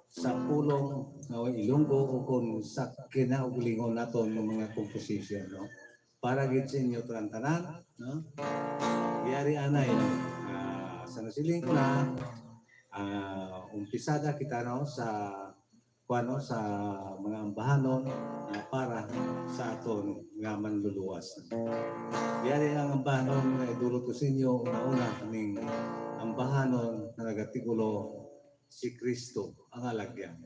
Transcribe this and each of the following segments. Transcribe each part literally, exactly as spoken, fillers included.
sa pulong nga way Ilonggo o kung sa kinaugalingon naton nga mga composition, no? Para gid sa inyo tanan-tanan, no? Yari anay, no? Ah, sa nasiling ko na, ah, umpisada kita, no, sa, kuwan, no, sa mga ambahanon, ah, para sa aton nga manluluwas. Yari ang ambahanon nga idulot ko sa inyo, una-una, ning ambahanon nga nagatigulo, Si Cristo ang alagyan.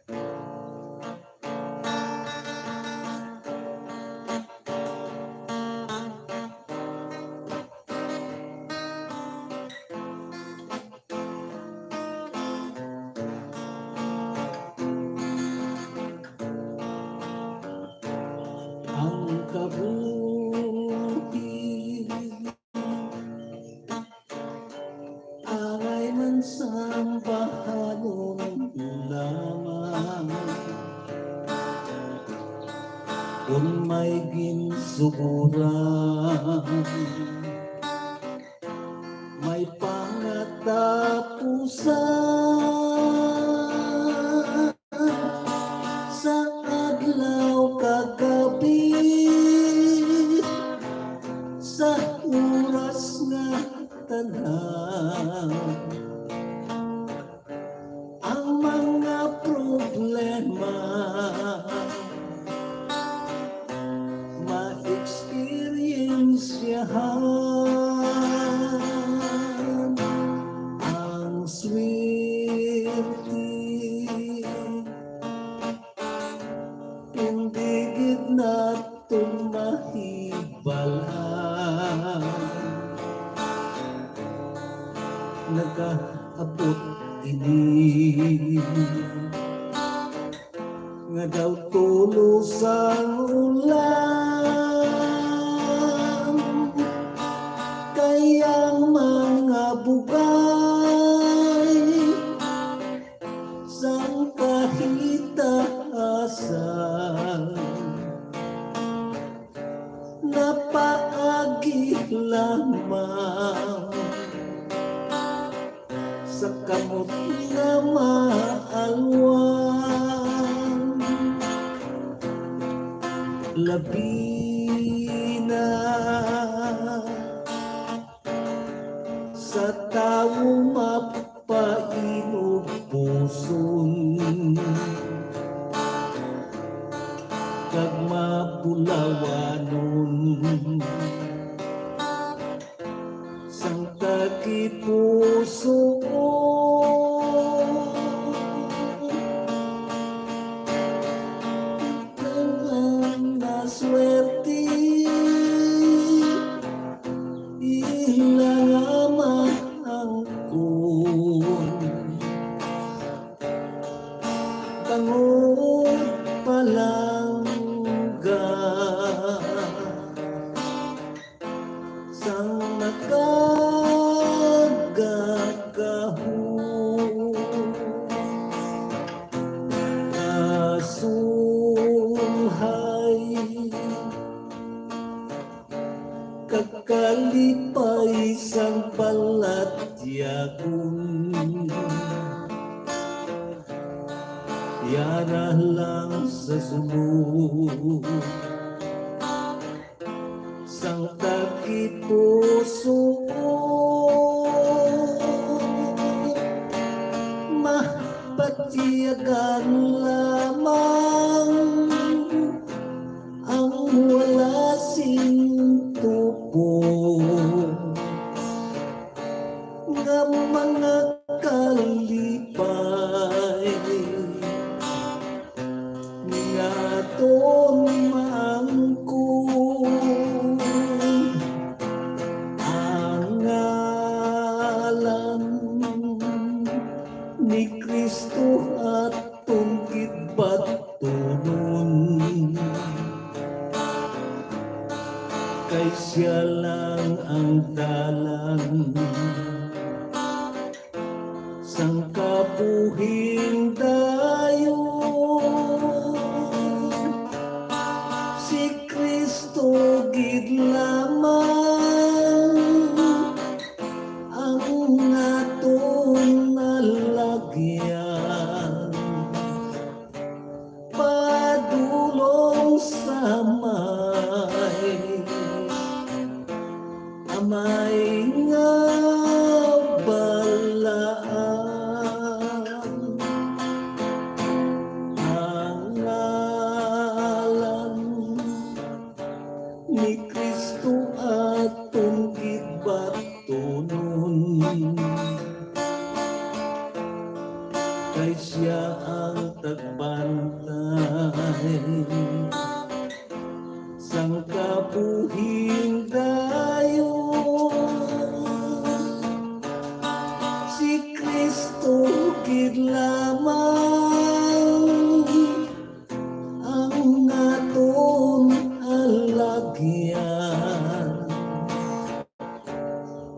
Ang kabuhi Angay man sa ambahanon lamang, kun may ginsuguran, may pangatapusan. Sa adlaw kag gab-i, sa oras nga tanan, ang mga problema ma-experiensyahan. Ang swerte, hindi gid naton mahibal-an. Nagaabot ini nga daw tulo sang ulan, kay ang mga bugay sang kahitasan napaagi lamang sa kamot nga maalwan, labi na sa tawo mapainuboson kag mabulawanon. Sang tagipusoon, ang naswerte, ila nga maangkon, bangod palangga. Sang nakagagahom, kasulhay, kag kalipay sang balatyagon, yara lang sa sulod. Sang tagipusoon, mapatiyagan lamang ang wala sing tupo nga mga kalipay. Nga aton maangkon ang ngalan ni Cristo aton gid batunon, kay sia lang ang dalan sang kabuhing dayon. Si Cristo gid lamang ang aton nalagyan. iya ang tagbantay sang kabuhing dayon. Si Cristo gid lamang ang aton alagyan.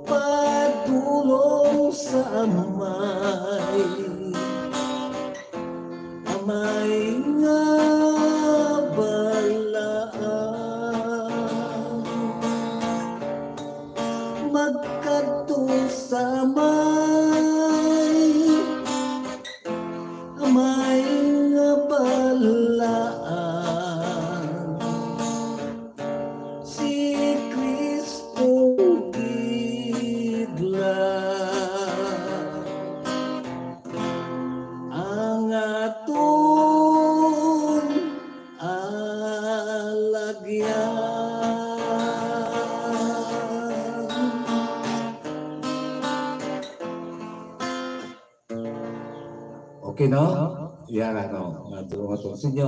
Padulong sa Amay, Amay nga balaan, magkadto sa Amay, Amay nga balaan. Si Cristo gid lang ang aton alagyan. Okay, no? Yan, ano, nga tulong aton sa inyo,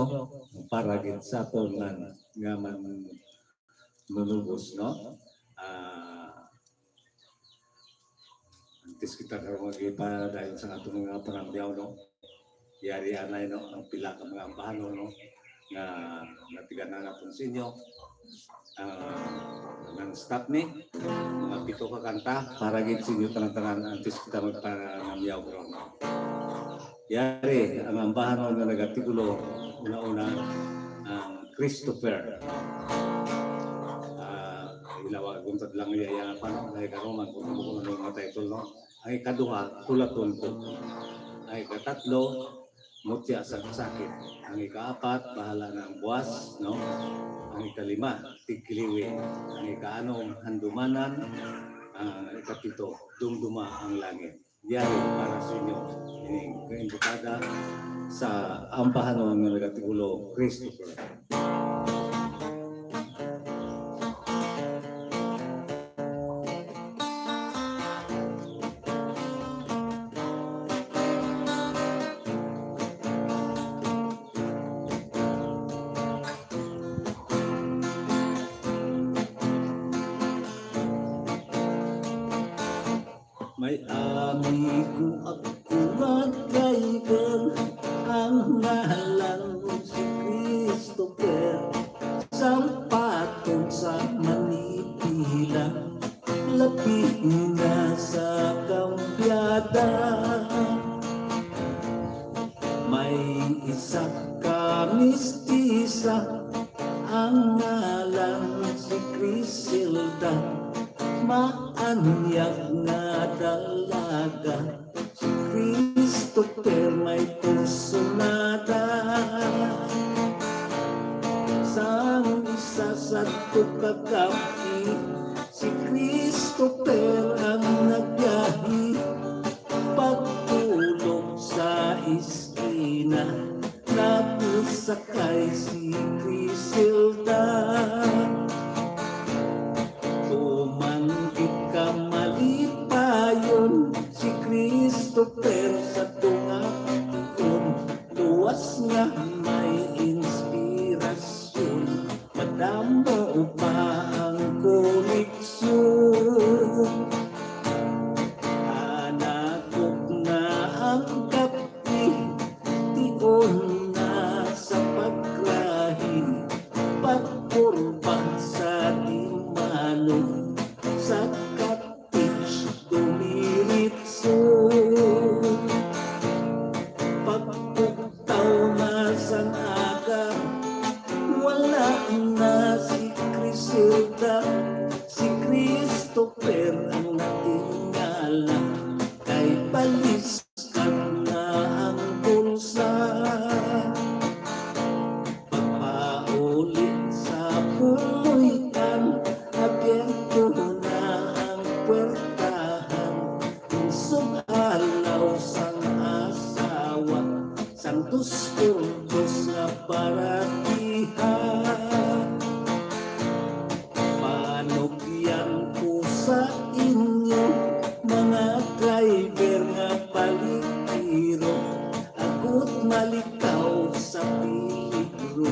para gid sa aton nga, nga man-, manunubos, no? Ah, antes kita karon magipadayon sa aton nga panamyaw, no? Yari anay, no, ang pila ka mga ambahanon, no, nga natiganan naton sa inyo. Ah, non-stop ni, mga pito ka kanta para gid sa inyo tanan-tanan antes kita magpanamyaw karon. Yari ang ambahanon nga nagatitulo, una-una, ang Christopher. Ah, ilawa, guntad lang niya, yan, paano, dahil karon man, kung ano, ano yung mga title, no? Ang ikaduha, Tulaton Ko. Ang ikatatlo, Mutya sa Kasakit. Ang ikaapat, Bahala na ang Buwas, no? Ang ikalima, Tigkiliwi. Ang ikaanom, Handumanan. Ang ikapito, Dumduma ang Langit. Yari para sa inyo, ining kaimbitada sa ambahanon nga nagatitulo, Christopher. May amigo ako nga driver, ang ngalan si Christopher. Sa patog sa Manila, labi na sa Kambyada. May isa ka mistisa, ang ngalan si Criselda. Maanyag nga dalaga, si Christopher may kursunada. Sang isa sadto ka gab-i, si Christopher ang nagbiyahe. Pagtulog sa eskina, nagusakay si Criselda. Tuman gid ka malipayon, si Christopher sa tunga tion. Luwas nga may inspirasyon, madamo pa ang koneksyon. Hanagop na ang gab-i, tion na sa pagrahin, pagkurba sa Dimano, sa Cottage dumiritso. Pagpugtaw na sang aga, wala na si Criselda, si Christopher ang natingala, kay baliskan na ang bulsa. Pagpauli sa puloy-an, abierto na ang puwertahan. Insog adlaw sang asawa, sang dos por dos nga paratihan. Panugyan ko sa inyo, mga driver nga palikiro, ako malikaw sa peligro,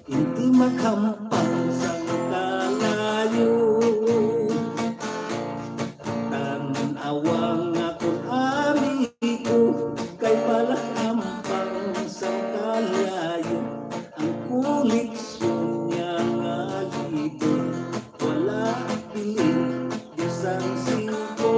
hindi maghampang sang kalayo. Tan-awa nga kon amigo, kay wala hampang sang kalayo. Ang koleksyon niya nga libro, wala bili bisan singko.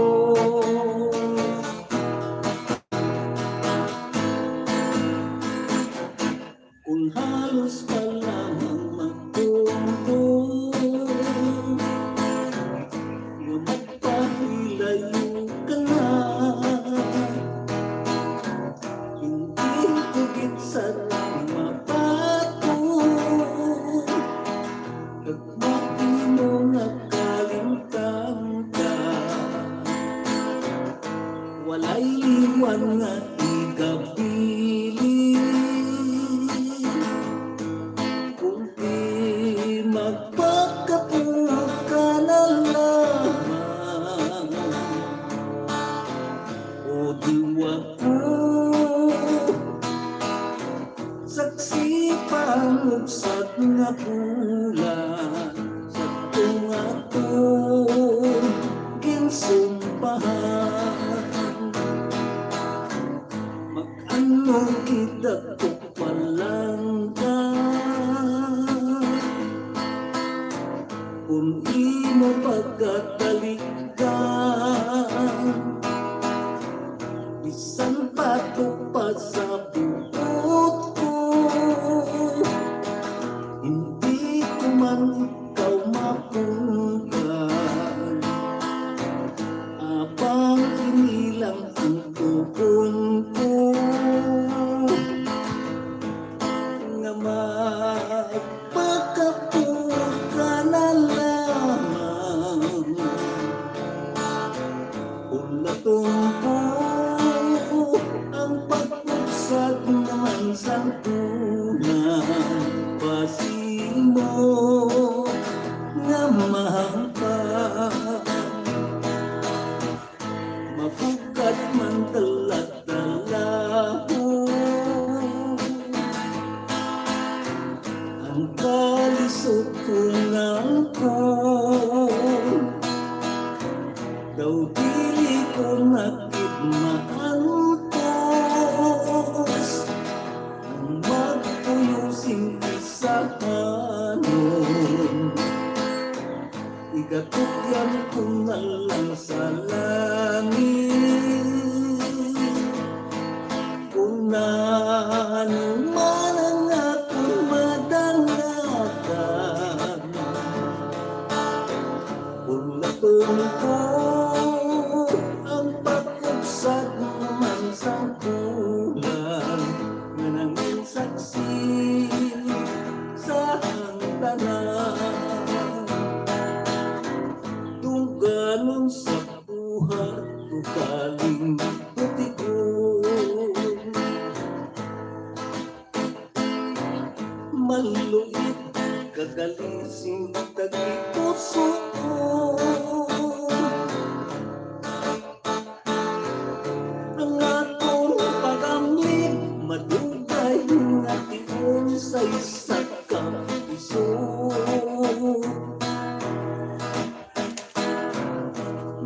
Kung halos ka lamang magtuntun nga magpahilayo ka na, hindi ko gid sana mabaton kag mahimo nga kalimtan ka. Walay liwan nga igabilin, kundi magpakapuka na lamang. O diwa ko, saksi pangubsat nga bulan, sa tunga ko ginsumpahan. Mag-ano gid ako palangga, kung imo pagkatalikdan, bisan bato pa sa buot ko, hindi ko man ikaw mapunggan. Abang ini lang ang tugon ko nga magpakapuka na lamang. Ulaton ko ang pag-ubsad naman sang tunang pasimo nga mahampa. Mabugad man dala-dalahon ang kalisod ko nga angkon. Daw dili ko na gid maantos ang magpuyo sing isahanon. Igatugyan ko na lang sa langit kung ano man ang akong madangatan. Ulaton ko ang pag-ubsad naman sang bulan nga nangin saksi sa hangtanan. Tungganon sa buhat ko kaling putigon. Maluit kagalising tagipuso ko. Ang akong pag-amlig madugay nga tion sa isa ka piso.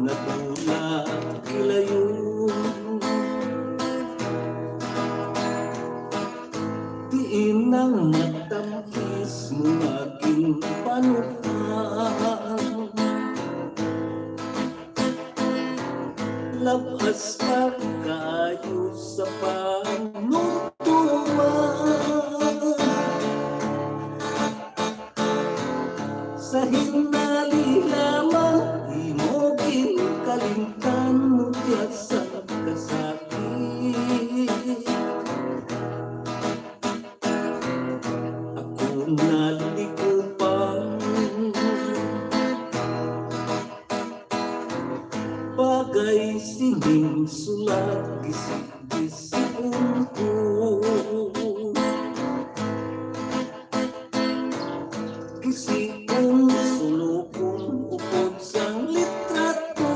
Nadula gilayon. Diin ang matamis mo nga ginpanukan. Labas pa kaayo sa panumtuman. Sa hinali lamang imo ginkalimtan mo diya sa kasakit. Ako nalikupang bagay sining sulat, gisi-, gisiun ko. Gisiun, sulokon, upod sang litrato.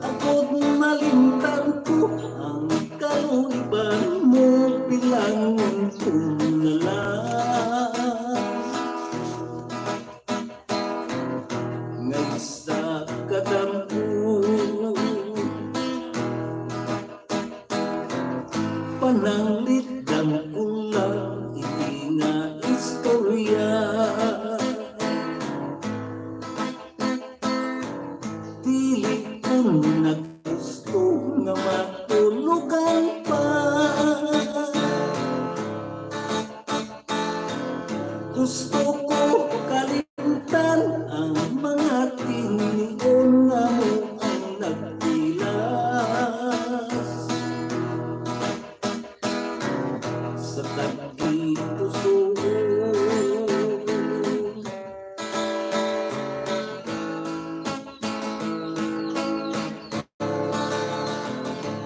Agod Pananglit lang ko lang ini nga istorya. Dili ko na gusto nga matulugan pa. Gusto ko kalimtan ang mga tingog nga mo ang nagpilas sa tagipusoon.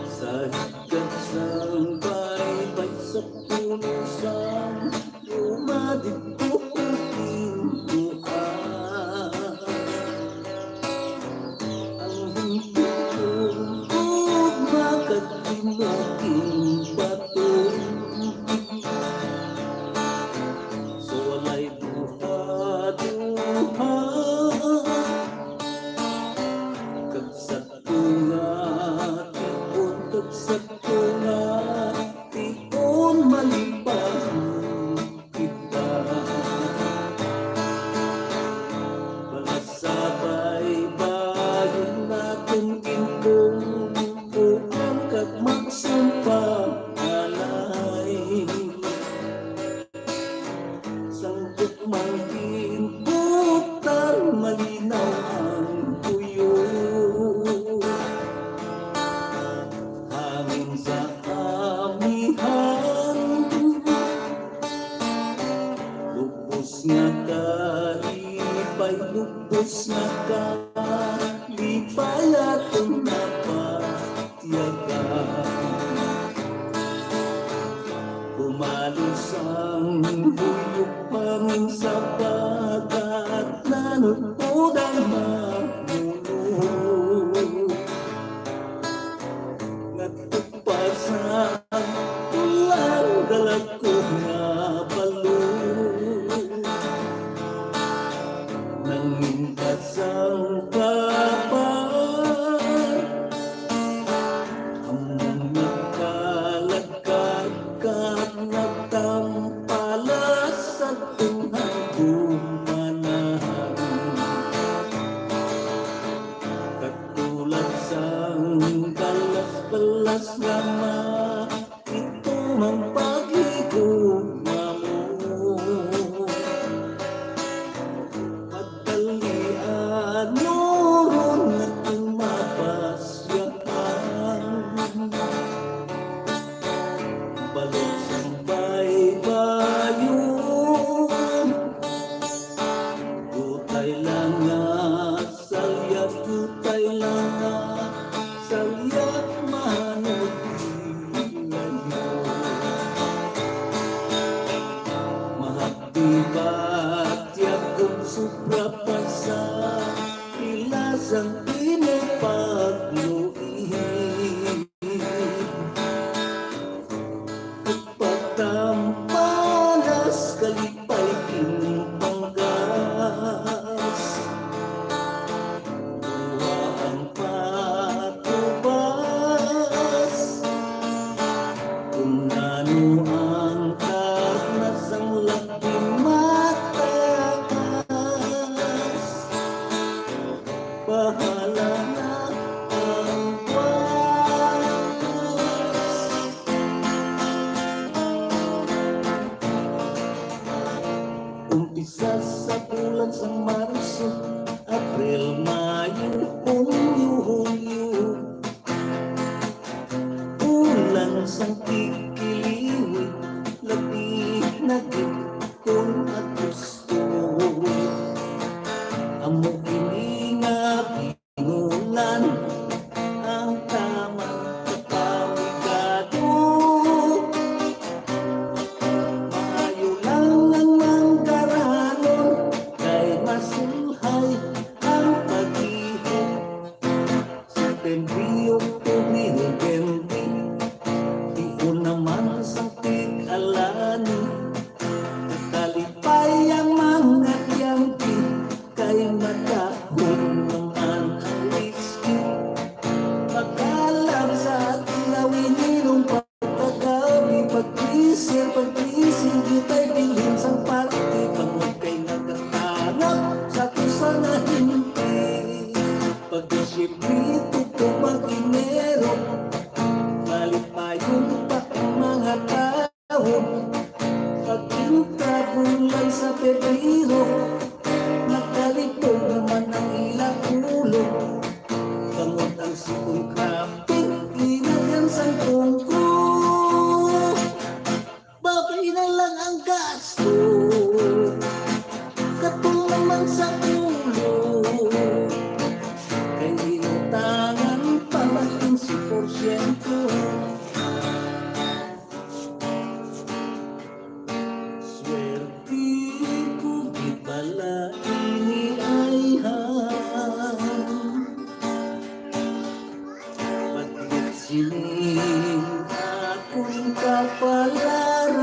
Sa higad sang baybay sa puno sang luma, didto ko ginkuha ang hindi ko gugma kag di mo ginbaton. Sa walay duha-duha kag sa tunga tion, kag sa tunga tion, malipay kita. Wala sa baybayon naton ginbungkuan kag magsumpalay. Sang gugmang ginbutan, malinaw ang tuyo. Hangin sa amihan, lubos nga kalipay, lubos nga kalipay aton napatiyagan. Bumalos ang huyop, hangin sa bagat, nanutod ang mamuno. Ngadto pa sa tulang galagko nga balon. Nangin ka sang kapal, among nagkalagkad kag nagtampalas sa tunghang gumanahan. Katulad sang balas-balas nga ma-, ito mang paghigugma mo. Pagdalian mo ron nga tumabas yakan. Balik sang baybayon, diutay lang nga salya, diutay lang nga salya, mahanod di layo. Mahapdi ba tiyag kon sobra pa sa pila sang imo pagluib? Pagtampalas, kalipay ginpanggas. Duha ang patubas. Kon ano ang takna sang labi mataas, bahala na ang buwas. Umpisa sa bulan sang Marso, Abril, Mayo, Hunyo, Hulyo, bulan sang tigkiliwit, labi na gid kon Agosto. Amo ini nga binulan ang tamang kapamigado. Maayo lang ang manggaranon, kay masulhay ang pag-ihok. Septembre, Oktubre, Nobyembre, tion naman sang tig-alani. Tungko, babay na lang ang gasto. Katong naman sa ulo, kay inutangan pa man kinse porsyento. Swerte ko gid bala ini ay ha. Paglit sining akon kapalaran,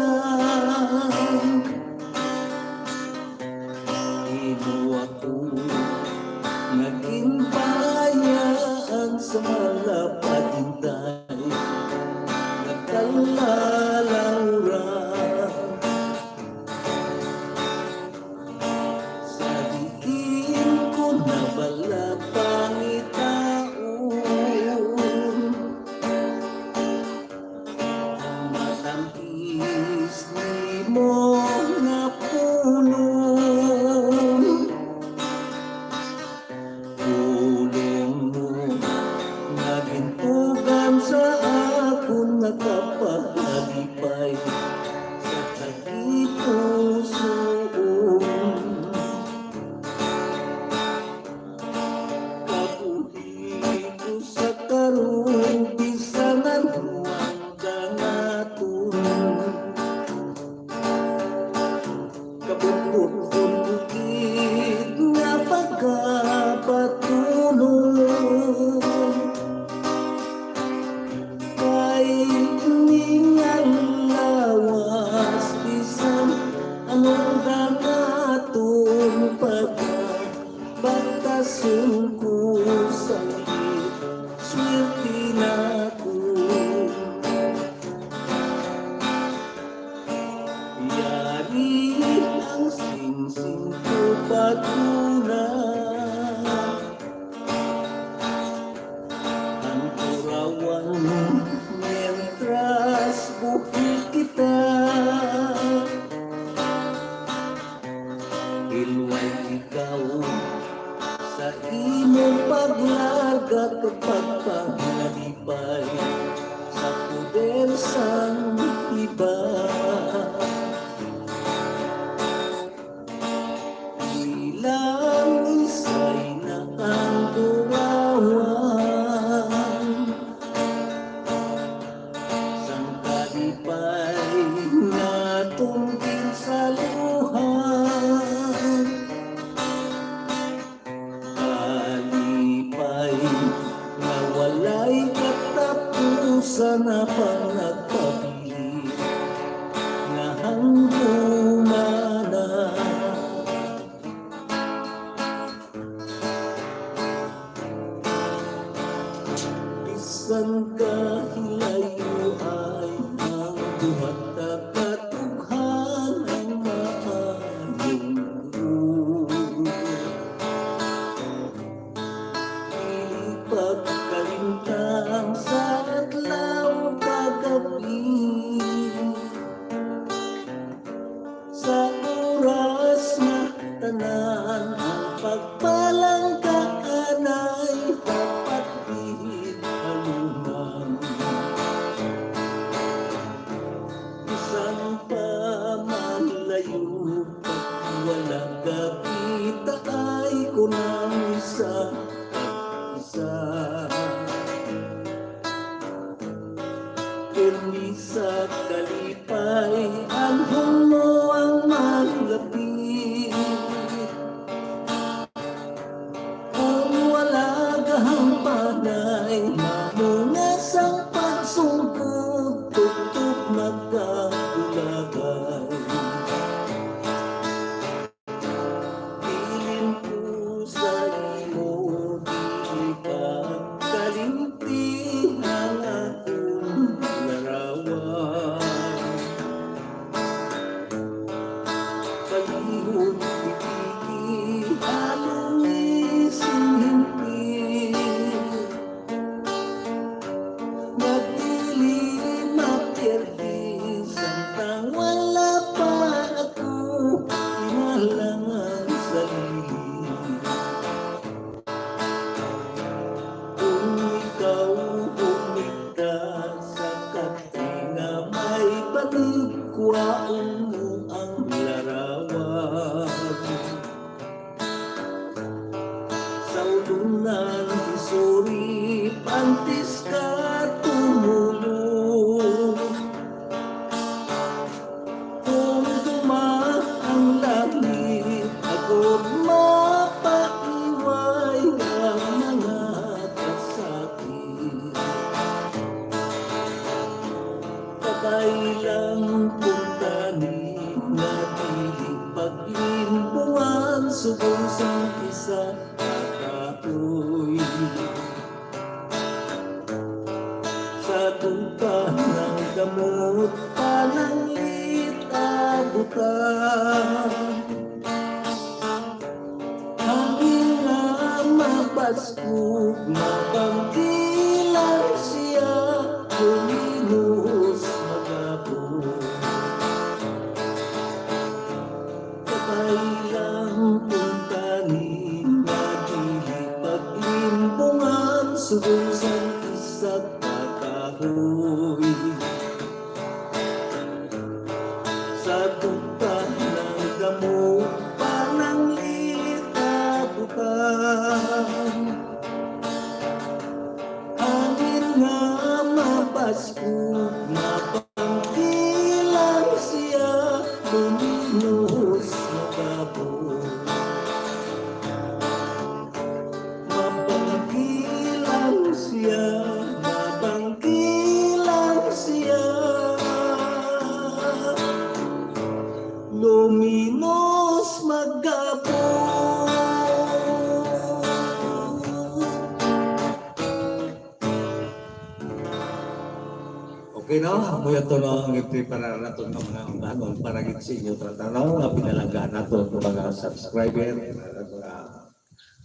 imo ako naging bayaan sa malapad hintay, nagkalalanguran. Sa diin ko na bala pangitaon ang matangkis nimo nga pulong? Pulong mo nga gintugan sa akon, nakapahalipay sa tagipusoon. Kabuhi ko sa karon, bisan ano ang danaton. Kabubot-bukid nga pagkabatunon, kay ning nga lawas, bisan anong danaton, pagkabatason ko sa swerte na ko. Yari ang singsing ko patuna, ang turawan mientras buhi kita. Hilway ikaw sa imong paglarga kag pagpangalipay sa poder sang iba. Ilang isay na ang turawan sang kalipay naton ginsaluhan. Kalipay nga walay katapusan, apang nagpabilin nga handumanan. Bisan kahilayo ay ang buhat, katughanan maayong loob. Dili pagkalimtan sa adlaw kag gab-i. Sa oras nga tanan ang pagpalangga anay dapat gid haluman. Bisan pa malayo, wala ka kita ay kunang isa, isa. Pirmi sa kalipay, anhon mo ang malapit. Kung wala gahampanay, mamunga sang pagsugod, tubtob magkakulagay. Bilin ko sa imo, di pagkalimti ang akon larawan. Panangdamot, pananglit, abutan. Hangin nga mabaskog, mabangkilang siya, luminos, magabong. Patay lang kung tani nga dili paglimbungan, subong sang isa ka kahoy. Sa duta ng damo, pananglit, abutan. Hangin nga mabaskog, mabangkilang siya, luminos, magabong. Mabangkilang siya, mabangkilang siya, luminos, magabong. Okay, no? Amo to, no, ang ipreparar naton nga mga ungganon para gid sa inyo, trata, no, nga pinalangga naton nga mga subscriber, mga,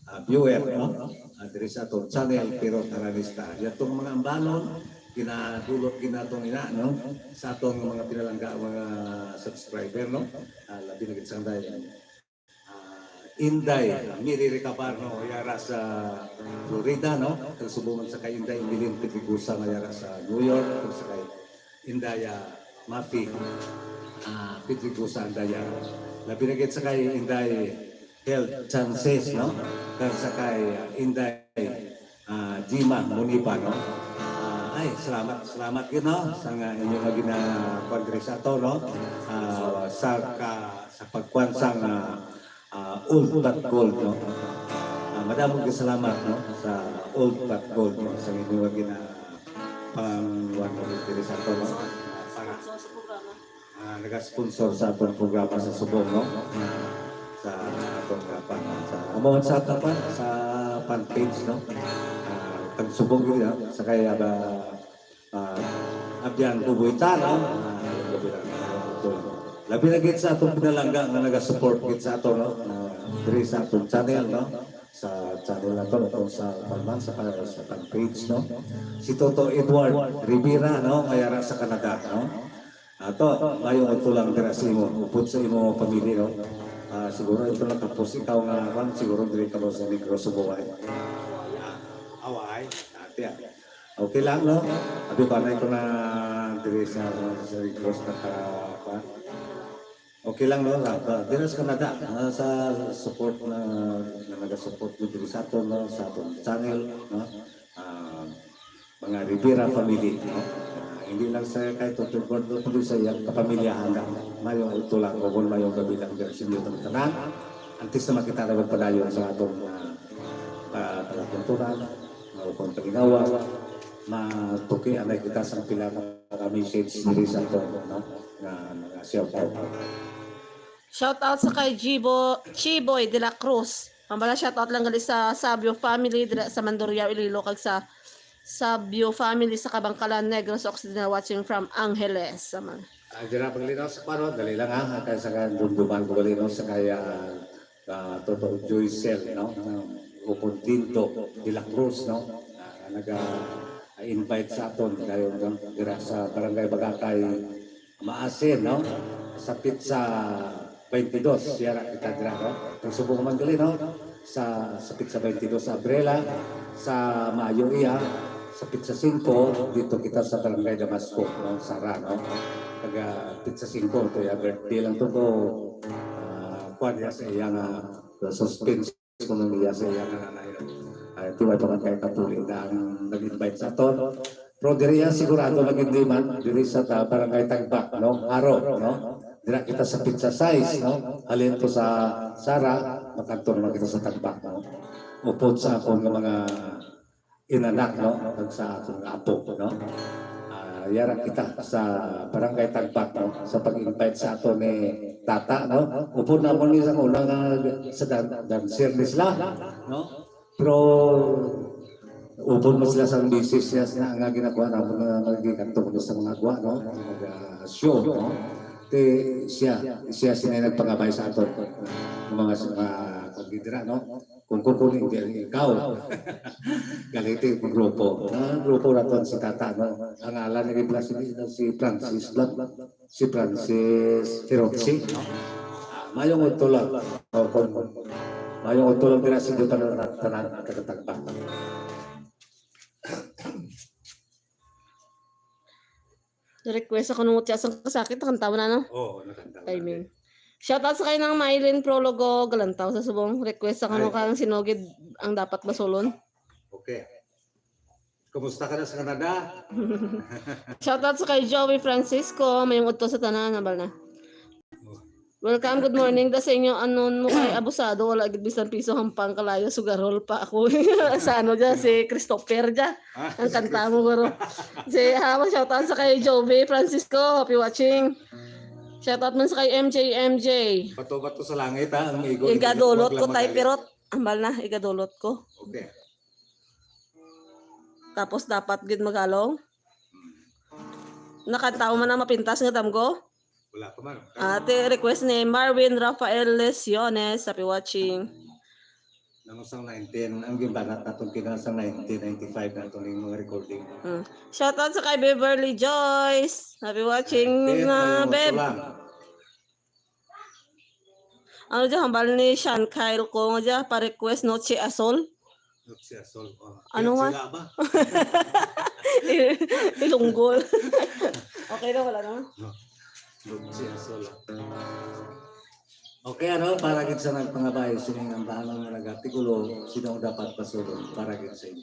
ah, viewer, no? Ah, diri sa aton channel, Pero Taranista. Yatong mga ambanon, ginadulot gid naton ina, no? Sa aton mga pinalangga, mga subscriber, no? Ah, labi na gid sa kanday, ah, Inday, ah, Miri Recabar, no? Yara sa Florida, no? Kag subong man sa kay Inday Emilyn Pedregosa nga yara sa New York, kag sa kay Inday, ah, Mafi, ah, Pedregosa Andaya. Labi na gid sa kay Inday Health Chances, no? Kag sa kay, ah, Inday, ah, Jima Muniba, no? Ah, ay, salamat, salamat gid, no? Sa nga inyo nga gina-, kuwan diri sa ato, no? Ah, sa ka-, sa pagkuwan sang, ah, ah, Old But Gold, no? Ah, madamo nga salamat, no? Sa Old But Gold, no? Sa inyo nga gina-, pang-, kuwan diri sa ato, no? Para, ah, nagasponsor sa atong programa sa subong, no? Ah, sa atong, ah, pan-, sa, amo sa atong pan-, sa fan page, no? Ah, kag subong yun, ah, sa kaya ba, ah, Abian Kubuita, no? Ah, labi na, labi na gid sa atong pinalangga nga nagasupport gid sa ato, no? Ah, diri sa atong channel, no? Sa channel nato, no? Kung sa, sa, sa fan page, no? Si Toto Edward Rivera, no? Nga yara sa Canada, no? Ato, mayong udto lang dira sa imo, upod sa imo pamilya, no? Ah, siguro ito lang, tapos ikaw nga, Juan, siguro diri ka mo sa Negros, Subuhay. Ah, awa ay, ate, ah. Okay lang, no? Abi ko, anay ko na diri sa, sa Negros, naka-, kuwan. Okay lang, no? Ah, ah, dira sa Canada, ah, sa support na, na nagasupport mo diri sa aton, no? Sa aton channel, no? Ah, mga Rivera family, no? Ah, hindi lang sa kay Toto Gordo, kundi sa iyang kapamilyahan na mayong udto lang o kung mayong gabi lang diri sa inyo tanan. Antes na makita na magpadayon sa atong, ah, ah, palatuntunan, ah, o kung pagingawa, matuki anay kita sa pila ka mga message diri sa aton, no? Nga, nga shout out. Shout out sa kay Jibo, Chiboy de la Cruz. Ang bala, shout out lang gali sa Sabio family dira sa Mandurriao, Iloilo, kag sa Sabio family sa Kabangkalan, Negros Occidental, watching from Angeles. Sa mga Ah, dira paglinaw sa paro, dali lang, ha, kay sa kandumduman ko gali, no, sa kaya, ah, Toto Joycel, no, o Contento de la Cruz, no, ah, naga-invite sa aton dayon, no, dira sa Barangay Bagakay, Maasin, no? Sa petsa twenty-dos, yara kita dira, no? Ang subong man gali, no? Sa, sa petsa twenty-dos sa Abril, ah, sa Mayo iya, sa petsa singko, dito kita sa Barangay Damasco, no? Sara, no? Taga petsa singko, to ya birthday lang to ko, ah, kuwan niya sa iya nga, ah, suspense ko nang iya sa iya nga nanay. Ah, ito ay pa man kay Katuli na ang nag-invite sa aton. Pero diri yan, sigurado lagi di man, diri sa ta-, Barangay Tagbak, no? Aro, no? Dira kita sa petsa sais, no? Halin to sa Sara, makanto naman kita sa Tagbak, no? Upod sa akon nga mga inanak, no? Kag sa akon nga apo, no? Ah, yara kita sa Barangay Tagbak, no? Sa pag-invite sa ato ni Tata, no? Upod namon ni sa una nga sa dan-, dancer ni sila, no? Pero Upod man sila sa misis niya nga, nga ginakuha na mga magiging sa mga gwa, no? Mga show, no? Kay siya, siya sila nagpangabay sa aton. Ang mga, mga pagdidira, no? Kung kukunin din ikaw. Galiti ang grupo. Ang grupo naton si Tata, no? Ang ngalan ni Francis, si Francis lang. Si Francis Hirochi. Ah, mayong udto lang. O, kung mayong udto lang dira sa inyo tanan, tanan, tagatagba. Request ako nung siya sang kasakit, nakantaw na, no? Oo, nakantaw na Timing. Shoutout sa kay Nang Mylene Prologo, Galantaw sa Subong. Request ako Ay. nung kang sinugid ang dapat basulon. Okay. Kumusta ka na sa Canada? Shoutout sa kay Joey Francisco, mayong udto sa tanan, nabal na. Welcome, good morning. Da sa inyo, anon mo kay abusado, wala gid bisan piso hampang kalayo, sugarol pa ako. Sa ano dyan, si Christopher dyan. Ah, Ang kanta mo, guro. Si, ha, shoutout sa kay Joey Francisco, happy watching. Shoutout man sa kay M J, M J. Bato-bato sa langit, ha, ang igo. Igadulot ko, tay, pirot. Ambal na, igadulot ko. Okay. Tapos dapat gid magalong. Nakantaw man ang mapintas nga damgo. Wala pa man. Ate, request ni Marvin Rafael Lesiones. Happy watching. Nang sang nineteen, ang ginbanat naton kina sang nineteen ninety-five naton yung mga recording. Hmm. Shoutout sa kay Beverly Joyce. Happy watching Nineteen, na, ano, Beb. Lang. Ano dyan, hambal ni Sean Kyle ko nga dyan, pa-request Noche Azul. Noche Azul, oh. Ano Kaya nga? sila ba? I-, Ilunggol. Okay na, wala na. No. Noche Azul, ah. Okay, ano, para gid sa nagpangabay, sining ang bahanan nga nag-artikulo, sino ang dapat pasulod para gid sa inyo?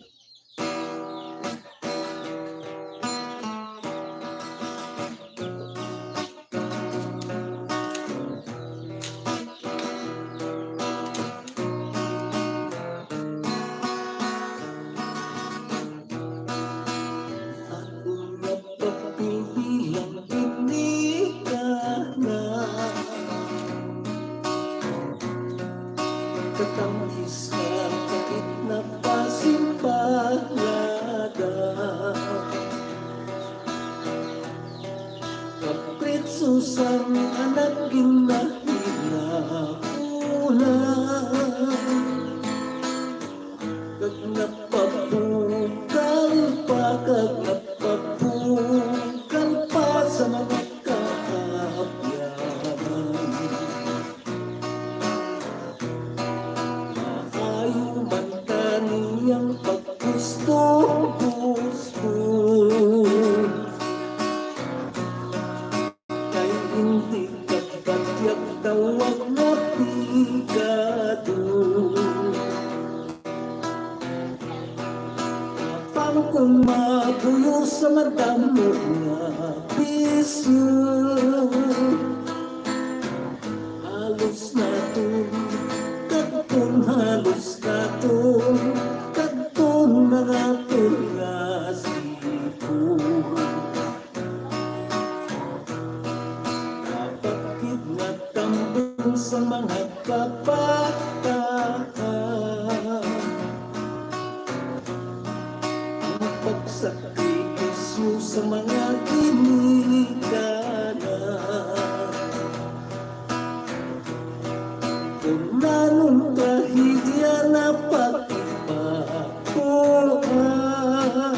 Ako nga papili lang ini ka na. Katamis ka kahit na pasimpalada. Kapritso sang anak ginahinahulan. Kag napabukal pa, kag napabukal pa sa mga kaabyanan. Maayo man kaniyang paggusto-gusto. Kay hindi ka batyag tawag nga pigado. Apang kung mabuyo sa madamo nga bisyo, halos naton, kadtong halos naton, kadtong mga tulngas ipon. Dapat gid nga tambong sa mga kabataan ang pagsakripisyo sa mga ginikanan. Kung nanong trahedya na pagtipakuan,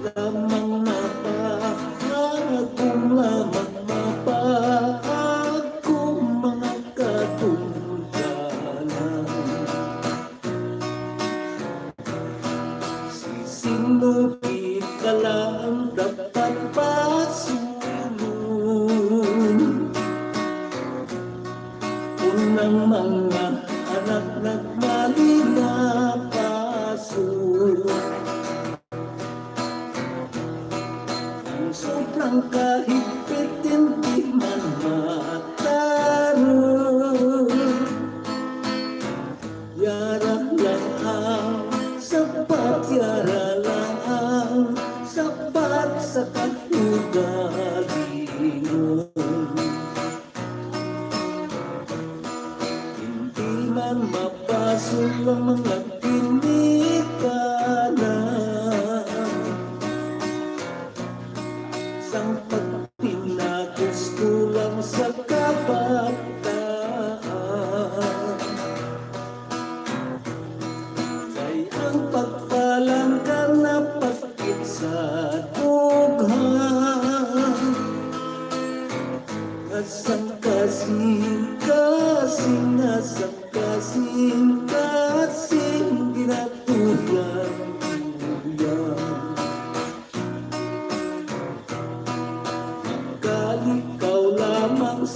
lamang mapaagom, lamang mapaagom mga katungdanan. Si sino gid ka lang dapat pasulon? Kung ang mga anak nagmali na pasulon. Ang sobrang kahigpit hindi man matarong. Yara lang ang sapat, yara lang ang sapat sa kaugalingon. Hindi man mapasol ang mga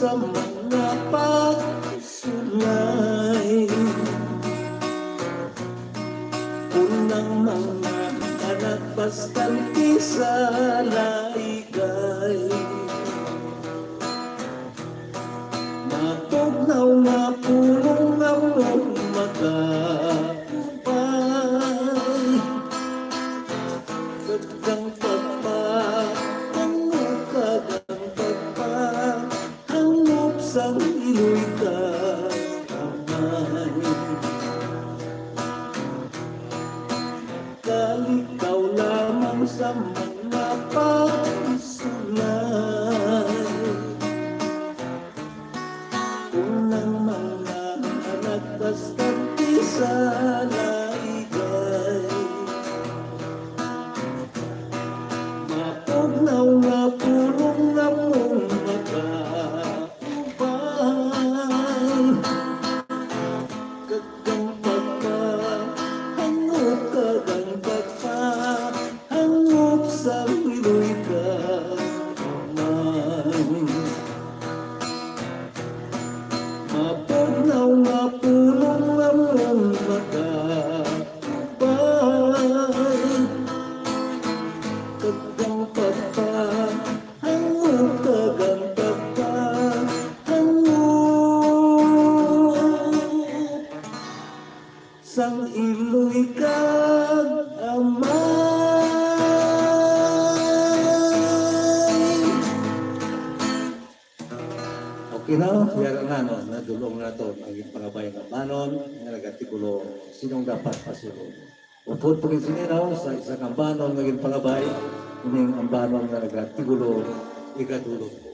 sa mga pagsulay. Unang mga anak bastante sa laigay. Mapugnaw nga pulong nga mong magakupay. Kag ang pagpa, ang ukag ang pagpa, hangop sang iloy ka amay. Kalikaw lamang sa mga pagsulay. Unang mga anak bastante sa laigay. Mapugnaw nga pulong nga mong magakupay. Kag ang pagpa, hangop kag ang pagpa, hangop sa iloy ka amay. Mapugnaw nga pulong nga mong magakupay. Kag ang pagpa, hangop kag ang pagpa, hangop sang iloy kag amay. Okay na, yara na, no? Nadulong naton ang ipangabay nga ambanon nga nagatigulo, Sinong Dapat Pasulod. Upod pa gid sini, no, sa isa ka ambanon nga ginpangabay, ining ambanon nga nagatigulo, Ikadulong Ko.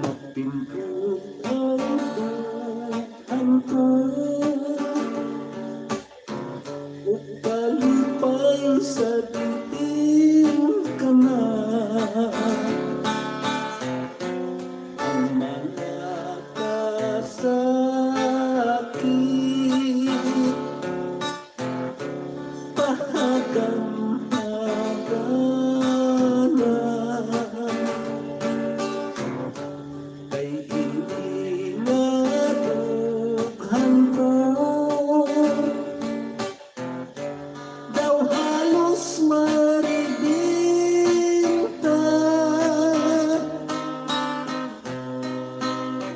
Mapindot ang dughan ko, ug kalipay sa diin ka na. Ang mga kasakit, pahagamhagana. Kay ini nga dughan ko, daw halos maribinta.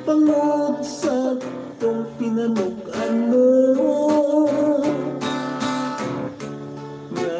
Bangod sa tong pinanuk-an mo, nga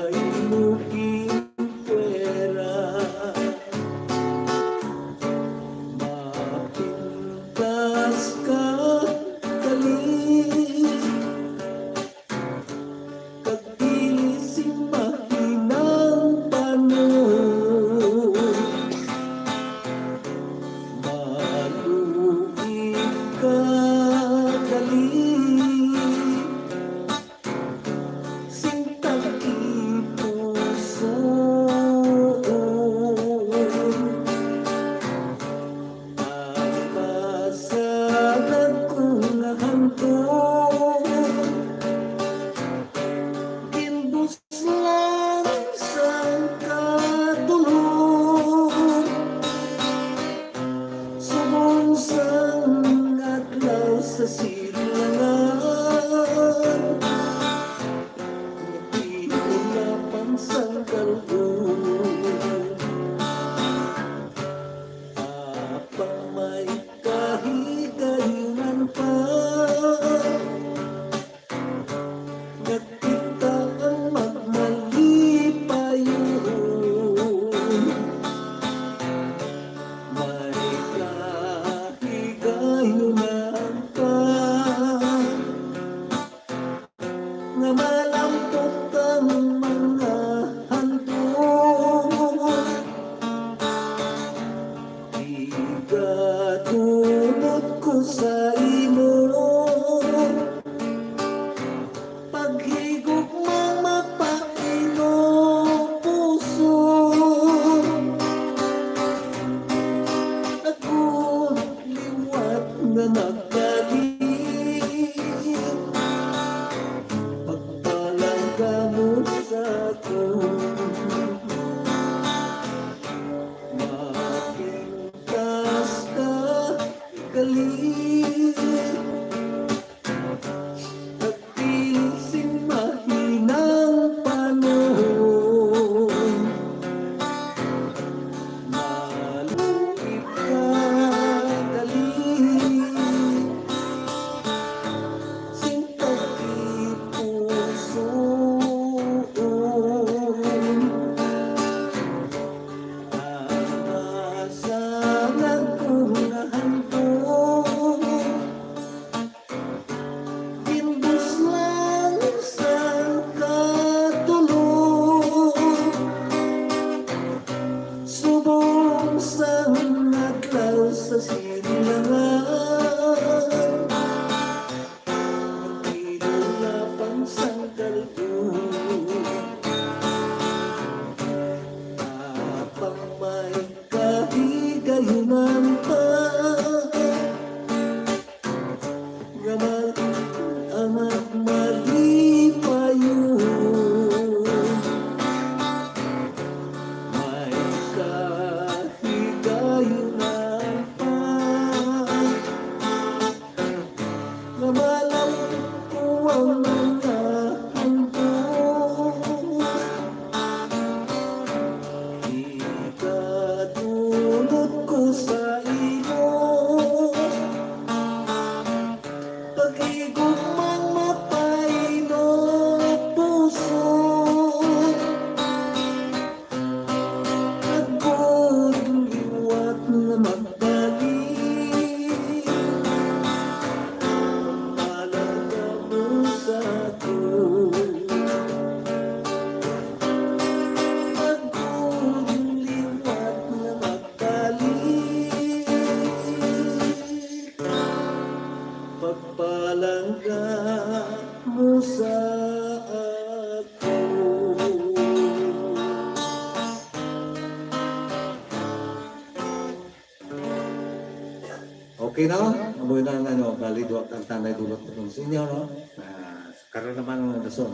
Okay, no? Amo na ang, ano, bali, duha ka kanta na idulot ko sa inyo, no? Ah, karon naman ang rason.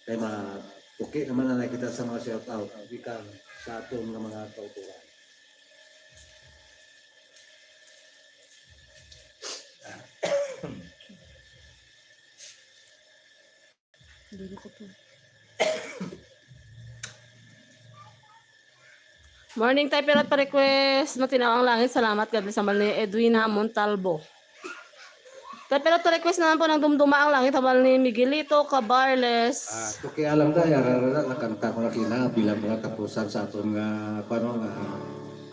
Kay ma-, okay naman na nakita sa mga shout out. Gikan sa aton nga mga kauturan. Dili ko to. Morning, Tay Pirot, pa-request, Matinaw ang Langit. Salamat. God bless, hambal ni Edwina Montalbo. Tay Pirot, pa-request naman po ng Dumduma ang Langit, hambal ni Miguelito Cabarles. Ah, okay, alam na, yara na, nakanta ko na kina, bilang mga tapusan sa aton nga, paano nga,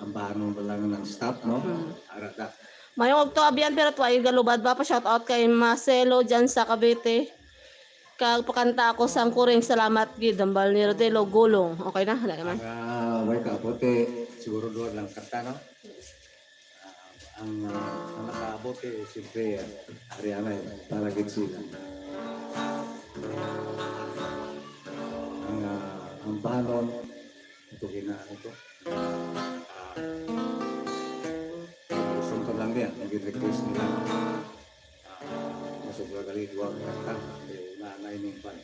ang bahanon pa lang ng staff, no? Hmm. Ara na. Mayong ugto, Abian, pero tuwa yung galubad ba? Pa-shout out kay Marcelo dyan sa Cavite. Kag pakanta ako sang kuring salamat gid, hambal ni Rodelo Gulong. Okay na, wala naman. Ang, ah, way kaabot, eh, siguro duha lang kanta, no? Ah, ang, ah, ang nakaabot, eh, siyempre, ah, Ariana, eh, para gid sila. Ang, ah, ang bahanon, ito gina-, ito. Ah, gusto ko lang niya, nag-request nila. Ah, mas sobra gali duwa ka kanta, pero nanay ning ban.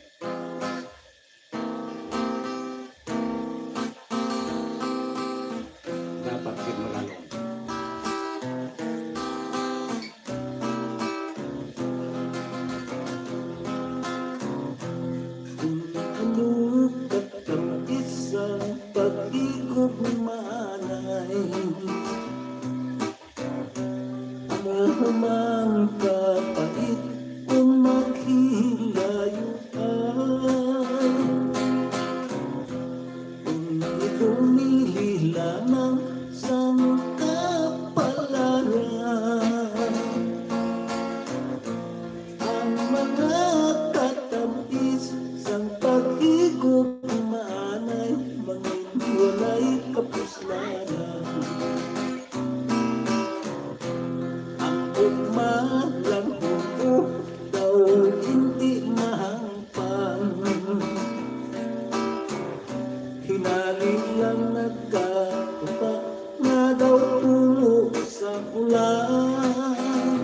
Dapat gid malalong. Kung ano ka kang isang pag-igugmaanay, amo man kapait kung maghilayoan. Kung idumili lamang sang kapalaran, ang mga katamis sang pag-igugmaanay mangin walay kapuslanan. Ang ugma lang, oo, daw hindi mahangpan. Hinali lang nagkatupa nga daw puno sa ulan.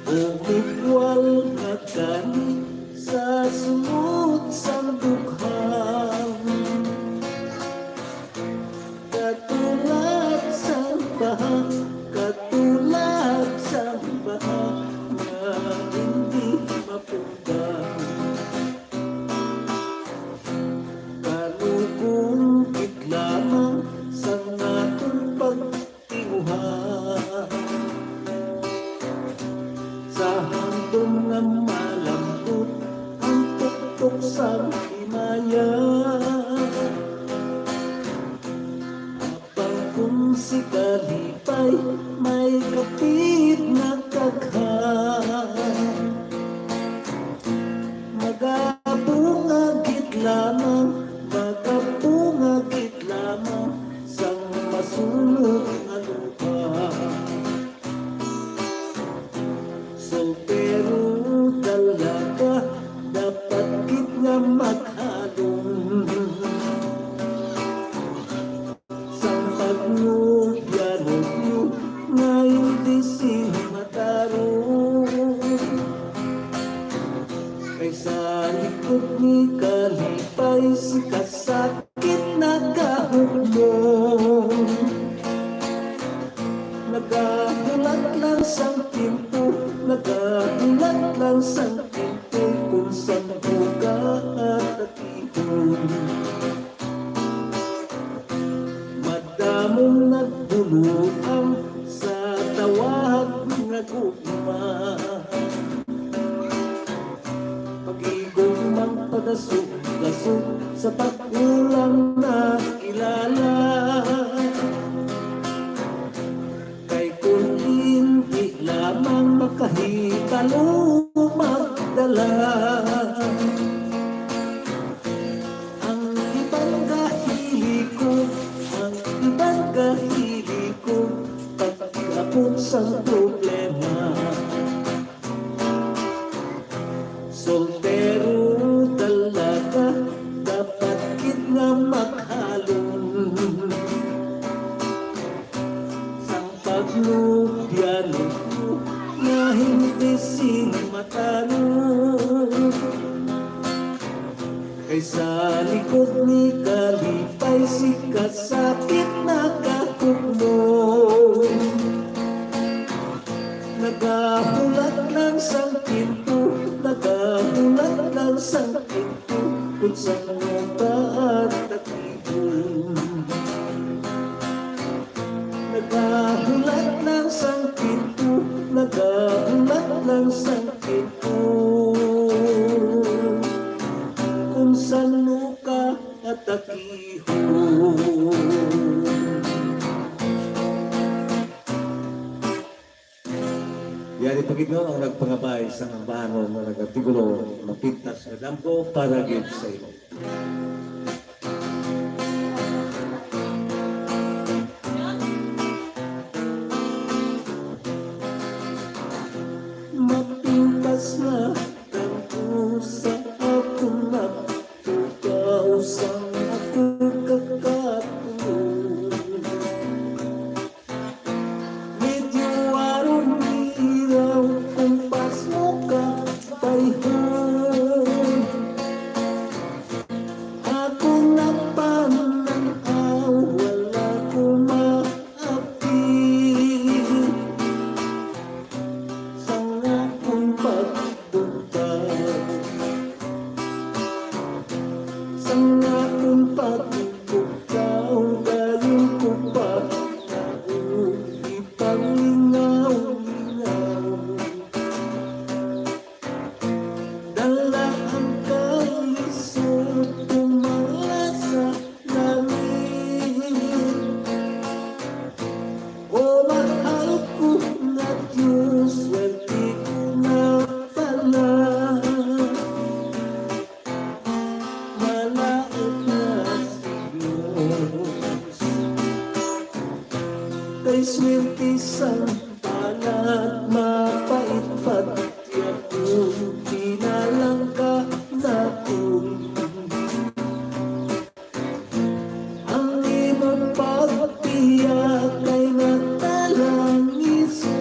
O migwal nga gani sa sunod sang dughan. Katulad sang baha, katulad sang baha nga hindi mapugdan. Kalugon gid lamang sang aton pagtinguha. Sa handom nga malambot ang tuktok sang himaya. Apang kung si kalipay may kapit nga kaghan, magabunga gid lamang, magabunga gid lamang sang masulod nga lupa. Soltero talaga, dapat gid nga maghalong. Sang pagnobya-nobyo nga hindi sing matarong. Kay sa likod ni kalipay si kasakit nagahukmong. Nagahulat lang sang timpo, nagahulat lang sang timpo, kung sang buka at atihon. Madamong nagbuloang sa tawag nga gugma. Pag-igong magpadaso-daso sa pagkulang na kilala. Kay kung hindi lamang makahibalo magdala. Ang iban gahilikog, ang iban gahilikog, pag-abot sa problema. Soltero talaga, dapat gid Sa likod ni kalipay, si kasakit nakahukmo. Nagahulat lang sang tiyempo, nagahulat lang sang tiyempo, kung saan mo ka at takipon. Nagahulat lang sang tiyempo, nagahulat lang sang tiyempo, kung saan mo ka atakihon. Yari pa gid, no, ang nagpangabay sang ambahanon nga nagatigulo, "Mapintas nga damgo para gid sa imo." Mapintas nga damgo sa akon magtugaw sang akon kakatulog. Medyo aron iraw kung pas mo ka bayhon. Ako napanan-aw, wala ko maapil. Sang akon pagbuntag, sang akon pagbuntag, dayon ko pa naog ipanglingaw-lingaw. Dala ang kalisod, tumala sa langit. O mahal ko nga Dios, swerte ko na pala. Malaut nga si Dios. Kay swerte sang palad, mapait pati ako, pinalangga nakon. Ang imong pagbiya kay natalangiso.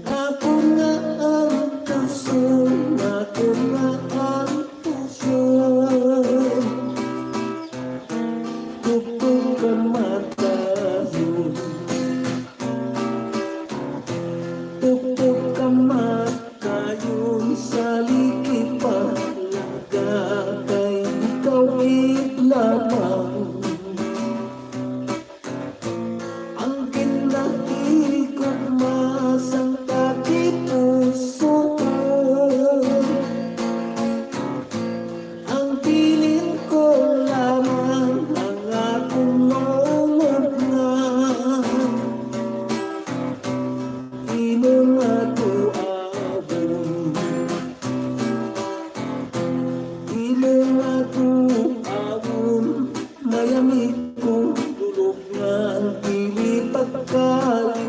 Ako nga ang puso, ako nga ang puso. Tubtob kamatayon, tubtob kamatayon, sa liki pa lang ka, kay ikaw gid lamang. Ang ginahigugma sang tagipusoon, ang bilin ko lamang ang akong maunobngan, imo nga duawon, imo nga duawon. Mayami ko dulog nga ang dili pagkalipay.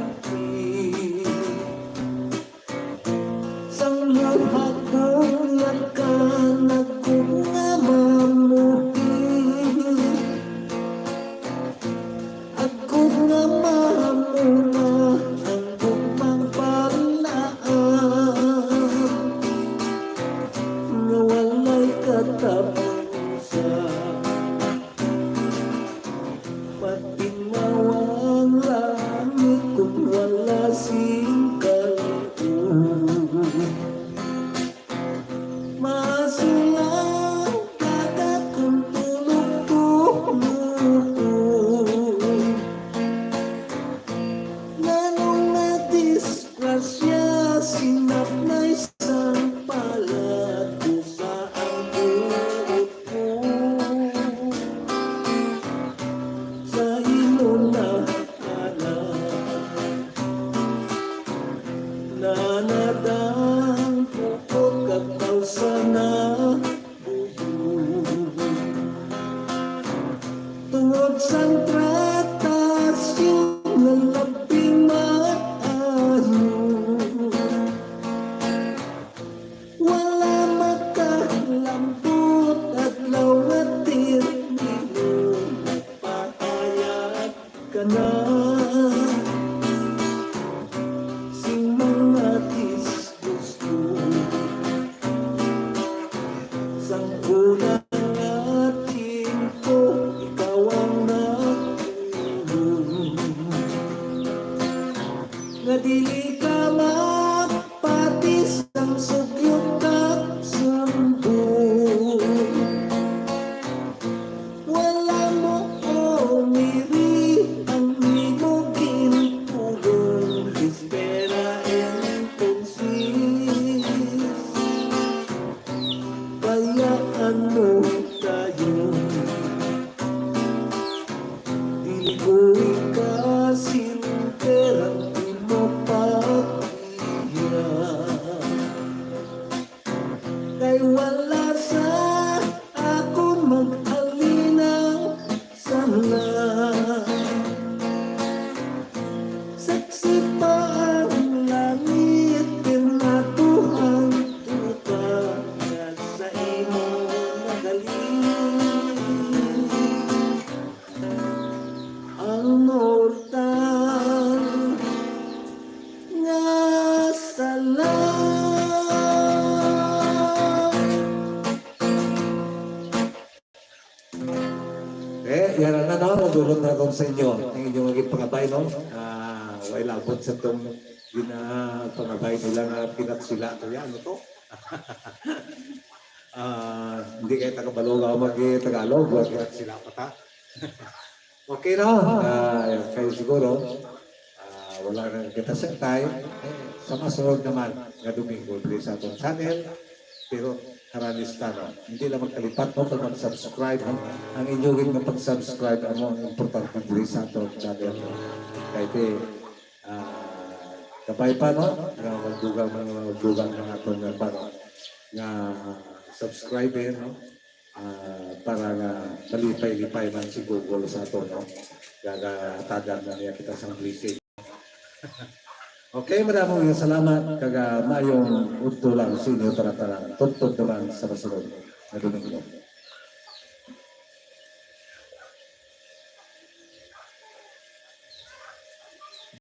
Sang luhag buyakan ako nga mamuti. Ako nga mamunga ang gugmang palaan nga walay katapusan. Matingaw ang langit kon wala sing kaluoy. Masulay dagat kon tulog-tulog. Nganong nadisgrasya, sinapnay sang palad ko sa ang buot ko sa imo na anak. Nanadang bukod kag tawsa na buyo. Tungod sang tratasyon nga labing maayo, wala makalambot adlaw nga termino. Ka na sing mga disgusto. Ano tayo? Dili ko ikasinteran, di mo pakiya. Kay wala sa akon maghalinaw sana. Saksi pa ang langit, pirmatuhang tuta nga sa imo nagaling. Ang mortal nga sala. Eh, yan na, no? Madulot na ako sa inyo. Ang inyong mga pangabay, no? Ah, way labot sa tong ginapangabay nila nga pinatsila ko yan, ano to? Ah, hindi kayo taga-Baloga o mag-Tagalog, wag sila pa ta. Okay, no? Ah, kayo siguro, ah, wala na kita sa time. Eh, sa masunod naman nga Domingo, diri sa atong channel. Pero haralista, no? Hindi lang magkalipat, no? Pag mag-subscribe, no? Ang inyo gid nga pag-subscribe, amo ang importante diri sa atong channel, no? Kay ti, ah, kabay pa, no? Nga magdugang, mga magdugang, mga atong nga pa, no? Nga subscriber, no? Ah, para nga malipay-lipay man si Google sa ato, no? Gagatagan na niya kita sang blessing. Okay, madamo nga salamat, kag, ah, maayong udto lang sa inyo tanan-tanan. Tubtob naman sa masunod nga Domingo.